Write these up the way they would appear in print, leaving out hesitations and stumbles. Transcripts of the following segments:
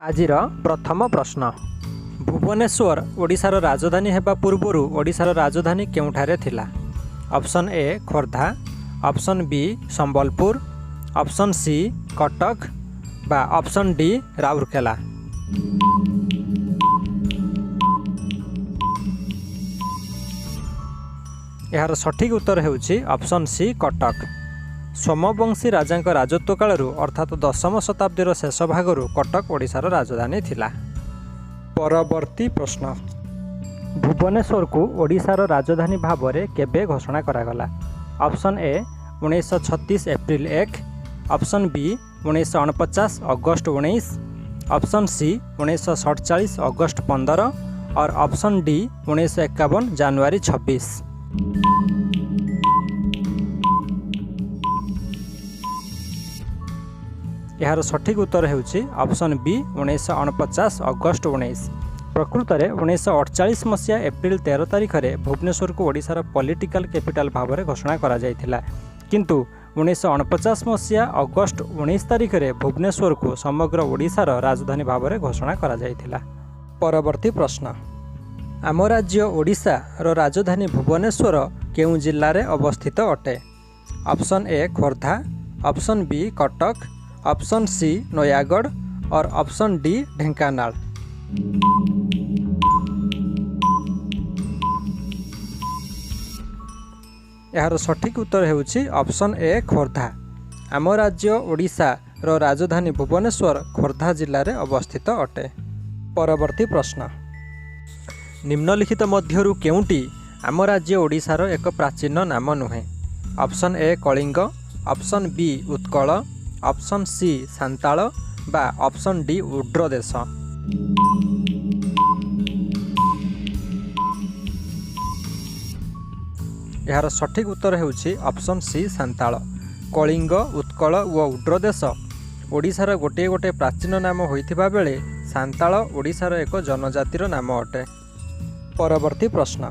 ଆଜିର ପ୍ରଥମ ପ୍ରଶ୍ନ, ଭୁବନେଶ୍ୱର ଓଡ଼ିଶାର ରାଜଧାନୀ ହେବା ପୂର୍ବରୁ ଓଡ଼ିଶାର ରାଜଧାନୀ କେଉଁଠାରେ ଥିଲା? Option A Khordha, option B Sambalpur, option C Cuttack ବା ଅପସନ୍ ଡି ରାଉରକେଲା। ଏହାର ସଠିକ୍ ଉତ୍ତର ହେଉଛି ଅପସନ୍ ସି କଟକ। ସୋମବଂଶୀ ରାଜାଙ୍କ ରାଜତ୍ୱ କାଳରୁ, ଅର୍ଥାତ୍ 10ମ ଶତାବ୍ଦୀର ଶେଷ ଭାଗରୁ କଟକ ଓଡ଼ିଶାର ରାଜଧାନୀ ଥିଲା। ପରବର୍ତ୍ତୀ ପ୍ରଶ୍ନ, ଭୁବନେଶ୍ୱରକୁ ଓଡ଼ିଶାର ରାଜଧାନୀ ଭାବରେ କେବେ ଘୋଷଣା କରାଗଲା? Option A 1936 April 1, option B 1949 August 19, option C 1947 August 15 और ଅପସନ୍ ଡି 1951 ଜାନୁଆରୀ 26। ଏହାର ସଠିକ୍ ଉତ୍ତର ହେଉଛି ଅପସନ୍ ବି 1949 ଅଗଷ୍ଟ 19। ପ୍ରକୃତରେ 1948 ମସିହା ଏପ୍ରିଲ 13 ତାରିଖରେ ଭୁବନେଶ୍ୱରକୁ ଓଡ଼ିଶାର ପଲିଟିକାଲ କ୍ୟାପିଟାଲ ଭାବରେ ଘୋଷଣା କରାଯାଇଥିଲା, କିନ୍ତୁ 1949 ମସିହା ଅଗଷ୍ଟ 19 ତାରିଖରେ ଭୁବନେଶ୍ୱରକୁ ସମଗ୍ର ଓଡ଼ିଶାର ରାଜଧାନୀ ଭାବରେ ଘୋଷଣା କରାଯାଇଥିଲା। ପରବର୍ତ୍ତୀ ପ୍ରଶ୍ନ, ଆମ ରାଜ୍ୟ ଓଡ଼ିଶାର ରାଜଧାନୀ ଭୁବନେଶ୍ୱର କେଉଁ ଜିଲ୍ଲାରେ ଅବସ୍ଥିତ ଅଟେ? Option A Khordha, option B Cuttack, option C Nayagarh और ଅପସନ୍ ଡି ଢେଙ୍କାନାଳ। ଏହାର ସଠିକ୍ ଉତ୍ତର ହେଉଛି ଅପସନ୍ ଏ ଖୋର୍ଦ୍ଧା। ଆମ ରାଜ୍ୟ ଓଡ଼ିଶାର ରାଜଧାନୀ ଭୁବନେଶ୍ୱର ଖୋର୍ଦ୍ଧା ଜିଲ୍ଲାରେ ଅବସ୍ଥିତ ଅଟେ। ପରବର୍ତ୍ତୀ ପ୍ରଶ୍ନ, ନିମ୍ନଲିଖିତ ମଧ୍ୟରୁ କେଉଁଟି ଆମ ରାଜ୍ୟ ଓଡ଼ିଶାର ଏକ ପ୍ରାଚୀନ ନାମ ନୁହେଁ? Option A Kalinga, option B Utkal, option C Santal ବା ଅପସନ୍ ଡି ଉଡ୍ର ଦେଶ। ଏହାର ସଠିକ୍ ଉତ୍ତର ହେଉଛି ଅପସନ୍ ସି ସାନ୍ତାଳ। କଳିଙ୍ଗ, ଉତ୍କଳ ଓ ଉଡ୍ର ଦେଶ ଓଡ଼ିଶାର ଗୋଟିଏ ଗୋଟିଏ ପ୍ରାଚୀନ ନାମ ହୋଇଥିବା ବେଳେ ସାନ୍ତାଳ ଓଡ଼ିଶାର ଏକ ଜନଜାତିର ନାମ ଅଟେ। ପରବର୍ତ୍ତୀ ପ୍ରଶ୍ନ,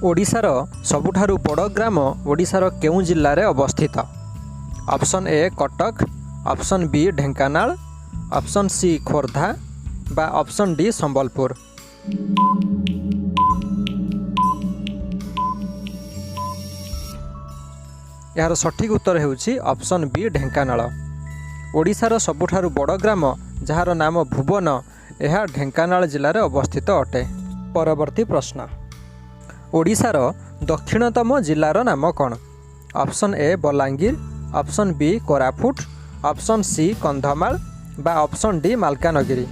ଓଡ଼ିଶାର ସବୁଠାରୁ ବଡ଼ ଗ୍ରାମ ଓଡ଼ିଶାର କେଉଁ ଜିଲ୍ଲାରେ ଅବସ୍ଥିତ? Option A Cuttack, option B Dhenkanal, option C Khordha ବା ଅପସନ୍ ଡି ସମ୍ବଲପୁର। ଏହାର ସଠିକ୍ ଉତ୍ତର ହେଉଛି ଅପସନ୍ ବି ଢେଙ୍କାନାଳ। ଓଡ଼ିଶାର ସବୁଠାରୁ ବଡ଼ ଗ୍ରାମ, ଯାହାର ନାମ ଭୁବନ, ଏହା ଢେଙ୍କାନାଳ ଜିଲ୍ଲାରେ ଅବସ୍ଥିତ ଅଟେ। ପରବର୍ତ୍ତୀ ପ୍ରଶ୍ନ, ଓଡ଼ିଶାର ଦକ୍ଷିଣତମ ଜିଲ୍ଲାର ନାମ କ'ଣ? Option A Balangir, option B Koraput, option C Kandhamal ବା ଅପସନ୍ ଡି ମାଲକାନଗିରି।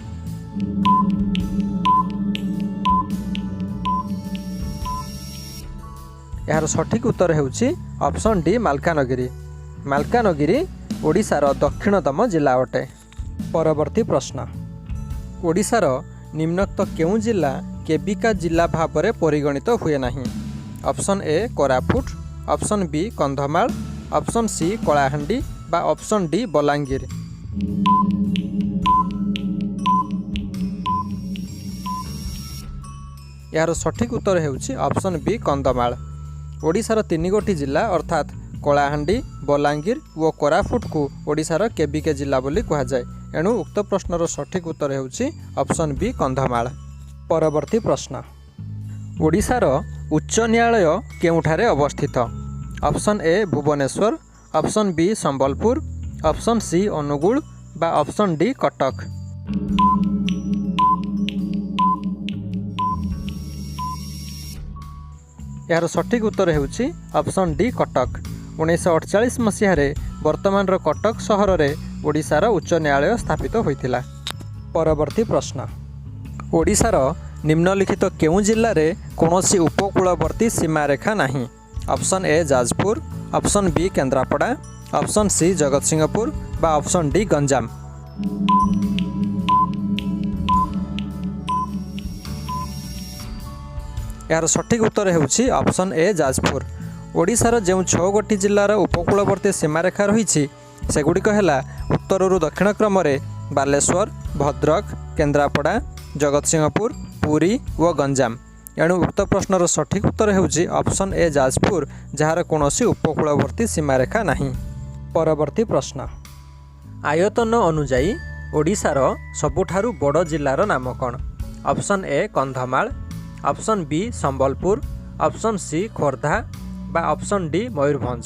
ଏହାର ସଠିକ୍ ଉତ୍ତର ହେଉଛି ଅପସନ୍ ଡି ମାଲକାନଗିରି। ମାଲକାନଗିରି ଓଡ଼ିଶାର ଦକ୍ଷିଣତମ ଜିଲ୍ଲା ଅଟେ। ପରବର୍ତ୍ତୀ ପ୍ରଶ୍ନ, ଓଡ଼ିଶାର ନିମ୍ନୋକ୍ତ କେଉଁ ଜିଲ୍ଲା କେବିକା ଜିଲ୍ଲା ଭାବରେ ପରିଗଣିତ ହୁଏ ନାହିଁ? Option A Koraput, option B Kandhamal, option C Kalahandi ବା ଅପସନ୍ ଡି ବଲାଙ୍ଗୀର। ଏହାର ସଠିକ୍ ଉତ୍ତର ହେଉଛି ଅପସନ୍ ବି କନ୍ଧମାଳ। ଓଡ଼ିଶାର ତିନିଗୋଟି ଜିଲ୍ଲା, ଅର୍ଥାତ୍ କଳାହାଣ୍ଡି, ବଲାଙ୍ଗୀର ଓ କୋରାପୁଟକୁ ଓଡ଼ିଶାର କେବିକେ ଜିଲ୍ଲା ବୋଲି କୁହାଯାଏ। ଏଣୁ ଉକ୍ତ ପ୍ରଶ୍ନର ସଠିକ୍ ଉତ୍ତର ହେଉଛି ଅପସନ୍ ବି କନ୍ଧମାଳ। ପରବର୍ତ୍ତୀ ପ୍ରଶ୍ନ, ଓଡ଼ିଶାର ଉଚ୍ଚ ନ୍ୟାୟାଳୟ କେଉଁଠାରେ ଅବସ୍ଥିତ? Option A Bhubaneswar, option B Sambalpur, option C Angul ବା ଅପସନ୍ ଡି କଟକ। ଏହାର ସଠିକ୍ ଉତ୍ତର ହେଉଛି ଅପସନ୍ ଡି କଟକ। 1948 ମସିହାରେ ବର୍ତ୍ତମାନର କଟକ ସହରରେ ଓଡ଼ିଶାର ଉଚ୍ଚ ନ୍ୟାୟାଳୟ ସ୍ଥାପିତ ହୋଇଥିଲା। ପରବର୍ତ୍ତୀ ପ୍ରଶ୍ନ, ଓଡ଼ିଶାର ନିମ୍ନଲିଖିତ କେଉଁ ଜିଲ୍ଲାରେ କୌଣସି ଉପକୂଳବର୍ତ୍ତୀ ସୀମାରେଖା ନାହିଁ? Option A Jajpur, option B Kendrapara, option C Jagatsinghpur ବା ଅପସନ୍ ଡି ଗଞ୍ଜାମ। ଏହାର ସଠିକ୍ ଉତ୍ତର ହେଉଛି ଅପସନ୍ ଏ ଯାଜପୁର। ଓଡ଼ିଶାର ଯେଉଁ ଛଅ ଗୋଟି ଜିଲ୍ଲାର ଉପକୂଳବର୍ତ୍ତୀ ସୀମାରେଖା ରହିଛି, ସେଗୁଡ଼ିକ ହେଲା ଉତ୍ତରରୁ ଦକ୍ଷିଣ କ୍ରମରେ ବାଲେଶ୍ୱର, ଭଦ୍ରକ, କେନ୍ଦ୍ରାପଡ଼ା, ଜଗତସିଂହପୁର, ପୁରୀ ଓ ଗଞ୍ଜାମ। ଏଣୁ ଉକ୍ତ ପ୍ରଶ୍ନର ସଠିକ୍ ଉତ୍ତର ହେଉଛି ଅପସନ୍ ଏ ଯାଜପୁର, ଯାହାର କୌଣସି ଉପକୂଳବର୍ତ୍ତୀ ସୀମାରେଖା ନାହିଁ। ପରବର୍ତ୍ତୀ ପ୍ରଶ୍ନ, ଆୟତନ ଅନୁଯାୟୀ ଓଡ଼ିଶାର ସବୁଠାରୁ ବଡ଼ ଜିଲ୍ଲାର ନାମ କ'ଣ? Option A Kandhamal, option B Sambalpur, option C Khordha ବା ଅପସନ୍ ଡି ମୟୂରଭଞ୍ଜ।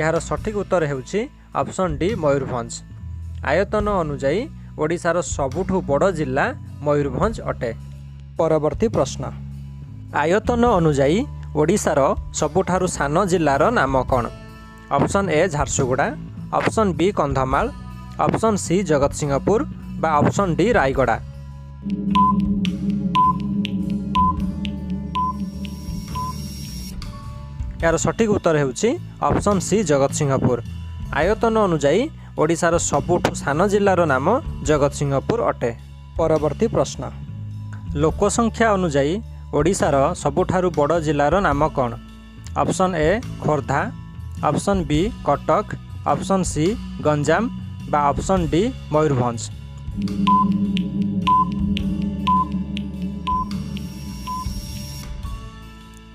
ଏହାର ସଠିକ୍ ଉତ୍ତର ହେଉଛି ଅପସନ୍ ଡି ମୟୂରଭଞ୍ଜ। ଆୟତନ ଅନୁଯାୟୀ ଓଡ଼ିଶାର ସବୁଠୁ ବଡ଼ ଜିଲ୍ଲା ମୟୂରଭଞ୍ଜ ଅଟେ। ପରବର୍ତ୍ତୀ ପ୍ରଶ୍ନ, ଆୟତନ ଅନୁଯାୟୀ ଓଡ଼ିଶାର ସବୁଠାରୁ ସାନ ଜିଲ୍ଲାର ନାମ କ'ଣ? Option A Jharsuguda, option B Kandhamal, option C Jagatsinghpur ବା ଅପସନ୍ ଡି ରାୟଗଡ଼ା। ଏହାର ସଠିକ୍ ଉତ୍ତର ହେଉଛି ଅପସନ୍ ସି ଜଗତସିଂହପୁର। ଆୟତନ ଅନୁଯାୟୀ ଓଡ଼ିଶାର ସବୁଠୁ ସାନ ଜିଲ୍ଲାର ନାମ ଜଗତସିଂହପୁର ଅଟେ। ପରବର୍ତ୍ତୀ ପ୍ରଶ୍ନ, ଲୋକସଂଖ୍ୟା ଅନୁଯାୟୀ ଓଡ଼ିଶାର ସବୁଠାରୁ ବଡ଼ ଜିଲ୍ଲାର ନାମ କ'ଣ? Option A Khordha, option B Cuttack, option C Ganjam ବା ଅପସନ୍ ଡି ମୟୂରଭଞ୍ଜ।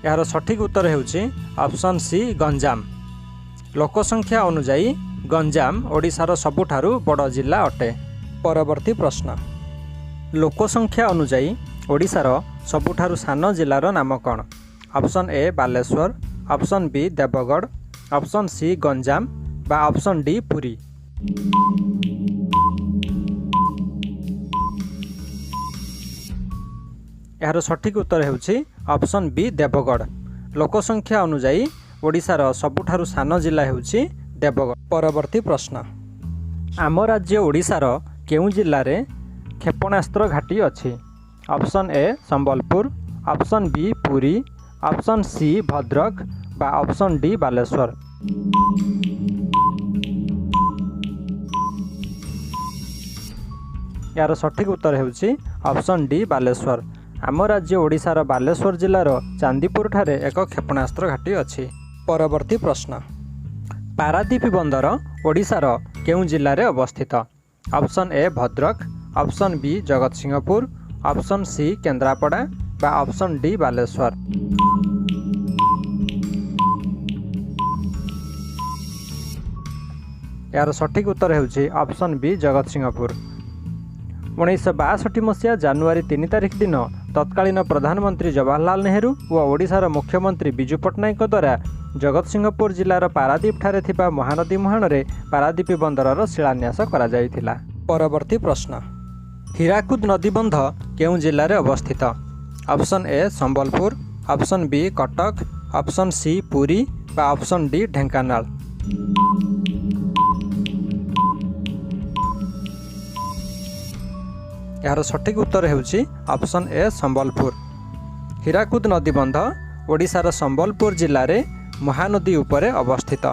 ଏହାର ସଠିକ୍ ଉତ୍ତର ହେଉଛି ଅପସନ୍ ସି ଗଞ୍ଜାମ। ଲୋକସଂଖ୍ୟା ଅନୁଯାୟୀ ଗଞ୍ଜାମ ଓଡ଼ିଶାର ସବୁଠାରୁ ବଡ଼ ଜିଲ୍ଲା ଅଟେ। ପରବର୍ତ୍ତୀ ପ୍ରଶ୍ନ, ଲୋକସଂଖ୍ୟା ଅନୁଯାୟୀ ଓଡ଼ିଶାର ସବୁଠାରୁ ସାନ ଜିଲ୍ଲାର ନାମ କ'ଣ? Option A Balasore, option B Deogarh, option C Ganjam ବା ଅପସନ୍ ଡି ପୁରୀ। ଏହାର ସଠିକ୍ ଉତ୍ତର ହେଉଛି ଅପସନ୍ ବି ଦେବଗଡ଼। ଲୋକସଂଖ୍ୟା ଅନୁଯାୟୀ ଓଡ଼ିଶାର ସବୁଠାରୁ ସାନ ଜିଲ୍ଲା ହେଉଛି ଦେବଗଡ଼। ପରବର୍ତ୍ତୀ ପ୍ରଶ୍ନ, ଆମ ରାଜ୍ୟ ଓଡ଼ିଶାର କେଉଁ ଜିଲ୍ଲାରେ କ୍ଷେପଣାସ୍ତ୍ର ଘାଟି ଅଛି? Option A Sambalpur, option B Puri, option C Bhadrak ବା ଅପସନ୍ ଡି ବାଲେଶ୍ୱର। ଏହାର ସଠିକ୍ ଉତ୍ତର ହେଉଛି ଅପସନ୍ ଡି ବାଲେଶ୍ୱର। ଆମ ରାଜ୍ୟ ଓଡ଼ିଶାର ବାଲେଶ୍ୱର ଜିଲ୍ଲାର ଚାନ୍ଦିପୁରଠାରେ ଏକ କ୍ଷେପଣାସ୍ତ୍ର ଘାଟି ଅଛି। ପରବର୍ତ୍ତୀ ପ୍ରଶ୍ନ, ପାରାଦୀପ ବନ୍ଦର ଓଡ଼ିଶାର କେଉଁ ଜିଲ୍ଲାରେ ଅବସ୍ଥିତ? Option A Bhadrak, option B Jagatsinghpur, option C Kendrapara ବା ଅପସନ୍ ଡି ବାଲେଶ୍ୱର। ଏହାର ସଠିକ୍ ଉତ୍ତର ହେଉଛି ଅପସନ୍ ବି ଜଗତସିଂହପୁର। 1962 ମସିହା ଜାନୁଆରୀ 3 ତାରିଖ ଦିନ ତତ୍କାଳୀନ ପ୍ରଧାନମନ୍ତ୍ରୀ ଜବାହରଲାଲ ନେହେରୁ ଓ ଓଡ଼ିଶାର ମୁଖ୍ୟମନ୍ତ୍ରୀ ବିଜୁ ପଟ୍ଟନାୟକଙ୍କ ଦ୍ୱାରା ଜଗତସିଂହପୁର ଜିଲ୍ଲାର ପାରାଦୀପଠାରେ ଥିବା ମହାନଦୀ ମୁହାଣରେ ପାରାଦୀପ ବନ୍ଦରର ଶିଳାନ୍ୟାସ କରାଯାଇଥିଲା। ପରବର୍ତ୍ତୀ ପ୍ରଶ୍ନ, ହୀରାକୁଦ ନଦୀବନ୍ଧ କେଉଁ ଜିଲ୍ଲାରେ ଅବସ୍ଥିତ? Option A Sambalpur, option B Cuttack, option C Puri ବା ଅପସନ୍ ଡି ଢେଙ୍କାନାଳ। ଏହାର ସଠିକ୍ ଉତ୍ତର ହେଉଛି ଅପସନ୍ ଏ ସମ୍ବଲପୁର। ହୀରାକୁଦ ନଦୀବନ୍ଧ ଓଡ଼ିଶାର ସମ୍ବଲପୁର ଜିଲ୍ଲାରେ ମହାନଦୀ ଉପରେ ଅବସ୍ଥିତ।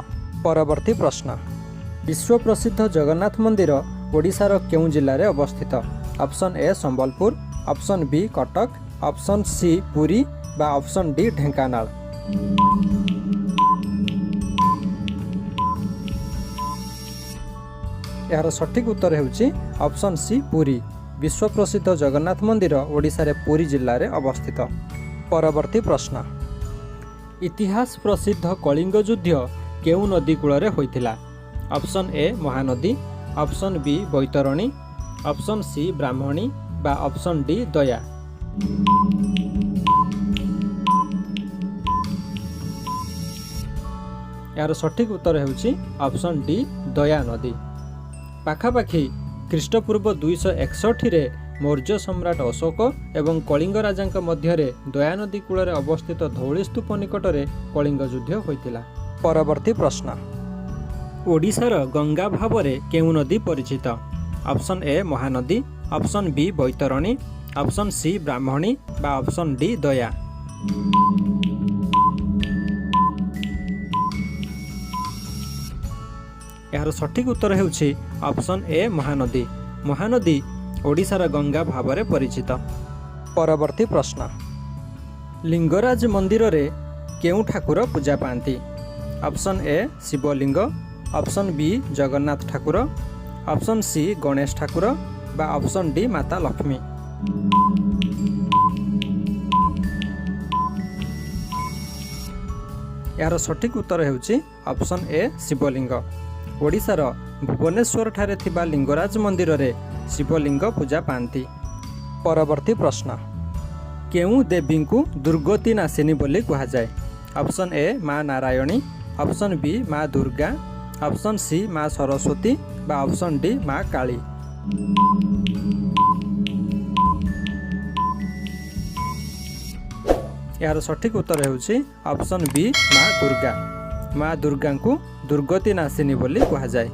ପରବର୍ତ୍ତୀ ପ୍ରଶ୍ନ, ବିଶ୍ୱ ପ୍ରସିଦ୍ଧ ଜଗନ୍ନାଥ ମନ୍ଦିର ଓଡ଼ିଶାର କେଉଁ ଜିଲ୍ଲାରେ ଅବସ୍ଥିତ? Option A Sambalpur, option B Cuttack, option C Puri ବା ଅପସନ୍ ଡି ଢେଙ୍କାନାଳ। ଏହାର ସଠିକ୍ ଉତ୍ତର ହେଉଛି ଅପସନ୍ ସି ପୁରୀ। ବିଶ୍ୱ ପ୍ରସିଦ୍ଧ ଜଗନ୍ନାଥ ମନ୍ଦିର ଓଡ଼ିଶାରେ ପୁରୀ ଜିଲ୍ଲାରେ ଅବସ୍ଥିତ। ପରବର୍ତ୍ତୀ ପ୍ରଶ୍ନ, ଇତିହାସ ପ୍ରସିଦ୍ଧ କଳିଙ୍ଗ ଯୁଦ୍ଧ କେଉଁ ନଦୀ କୂଳରେ ହୋଇଥିଲା? Option A Mahanadi, option B Baitarani, option C Brahmani ବା ଅପସନ୍ ଡି ଦୟା। ଏହାର ସଠିକ୍ ଉତ୍ତର ହେଉଛି ଅପସନ୍ ଡି ଦୟା ନଦୀ। ପାଖାପାଖି ଖ୍ରୀଷ୍ଟପୂର୍ବ 261ରେ ମୌର୍ଯ୍ୟ ସମ୍ରାଟ ଅଶୋକ ଏବଂ କଳିଙ୍ଗ ରାଜାଙ୍କ ମଧ୍ୟରେ ଦୟାନଦୀ କୂଳରେ ଅବସ୍ଥିତ ଧଉଳି ସ୍ତୂପ ନିକଟରେ କଳିଙ୍ଗ ଯୁଦ୍ଧ ହୋଇଥିଲା। ପରବର୍ତ୍ତୀ ପ୍ରଶ୍ନ, ଓଡ଼ିଶାର ଗଙ୍ଗା ଭାବରେ କେଉଁ ନଦୀ ପରିଚିତ? Option A Mahanadi, option B Baitarani, option C Brahmani ବା ଅପସନ୍ ଡି ଦୟା। ଏହାର ସଠିକ୍ ଉତ୍ତର ହେଉଛି ଅପସନ୍ ଏ ମହାନଦୀ। ମହାନଦୀ ଓଡ଼ିଶାର ଗଙ୍ଗା ଭାବରେ ପରିଚିତ। ପରବର୍ତ୍ତୀ ପ୍ରଶ୍ନ, ଲିଙ୍ଗରାଜ ମନ୍ଦିରରେ କେଉଁ ଠାକୁର ପୂଜା ପାଆନ୍ତି? Option A Shivling, option B Jagannath ଠାକୁର, ଅପସନ୍ ସି ଗଣେଶ ଠାକୁର ବା ଅପସନ୍ ଡି ମାତା ଲକ୍ଷ୍ମୀ। ଏହାର ସଠିକ୍ ଉତ୍ତର ହେଉଛି ଅପସନ୍ ଏ, ଶିବଲିଙ୍ଗ। ଓଡ଼ିଶାର ଭୁବନେଶ୍ୱରଠାରେ ଥିବା ଲିଙ୍ଗରାଜ ମନ୍ଦିରରେ ଶିବଲିଙ୍ଗ ପୂଜା ପାଆନ୍ତି। ପରବର୍ତ୍ତୀ ପ୍ରଶ୍ନ, କେଉଁ ଦେବୀଙ୍କୁ ଦୁର୍ଗତି ନାଶିନୀ ବୋଲି କୁହାଯାଏ? ଅପସନ୍ ଏ, ମା ନାରାୟଣୀ, ଅପସନ୍ ବି, ମା ଦୁର୍ଗା, ଅପସନ୍ ସି, ମା ସରସ୍ୱତୀ ବା ଅପସନ୍ ଡି, ମା କାଳୀ। ଏହାର ସଠିକ୍ ଉତ୍ତର ହେଉଛି ଅପସନ୍ ବି, ମା ଦୁର୍ଗା। ମା ଦୁର୍ଗାଙ୍କୁ ଦୁର୍ଗତି ନାଶିନୀ ବୋଲି କୁହାଯାଏ।